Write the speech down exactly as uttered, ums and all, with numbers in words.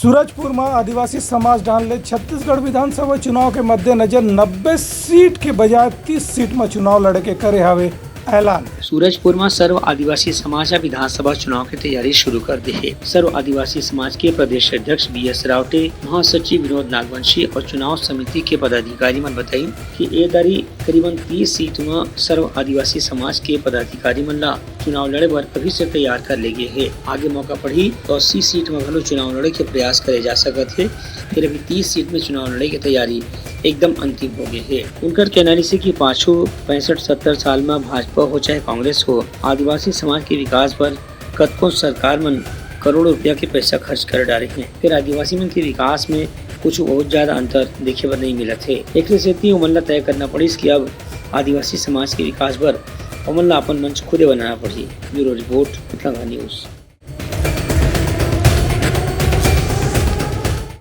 सूरजपुर म आदिवासी समाज डाहर ले छत्तीसगढ़ विधानसभा चुनाव के मद्देनजर नब्बे सीट के बजाय तीस सीट म चुनाव लड़े के करे हवे ऐलान। सूरजपुर म सर्व आदिवासी समाज ह विधानसभा चुनाव के तैयारी शुरू कर दे हे। सर्व आदिवासी समाज के प्रदेश अध्यक्ष बी एस रावटे, महासचिव विनोद नागवंशी और चुनाव समिति के पदाधिकारी मन बताइन कि ए दारी करीबन तीस सीट म सर्व आदिवासी समाज के पदाधिकारी मन ला चुनाव लड़े बर अभी से तैयार कर ले गे हे। आगे मौका पड़ही तो अस्सी सीट म घलो चुनाव लड़े के प्रयास करे जा सकत हे। फेर अभी तीस सीट में चुनाव लड़े के तैयारी एकदम अंतिम हो गे हे। उनकर कहना रिहिसे कि पाछू पैंसठ सत्तर साल म भाजपा हो चाहे कांग्रेस हो, आदिवासी समाज के विकास बर कतको सरकार मन करोड़ों रुपया के पैसा खर्च कर डारे हे, फेर आदिवासी मन के विकास में कुछ बहुत ज्यादा अंतर देखे बर नहीं मिलत हे। एकरे सेती ओमन ला तय करना पड़िस कि अब आदिवासी समाज के विकास बर ओमन ला अपन मंच खुदे बनाना पड़ही। Bureau report, Mithila news.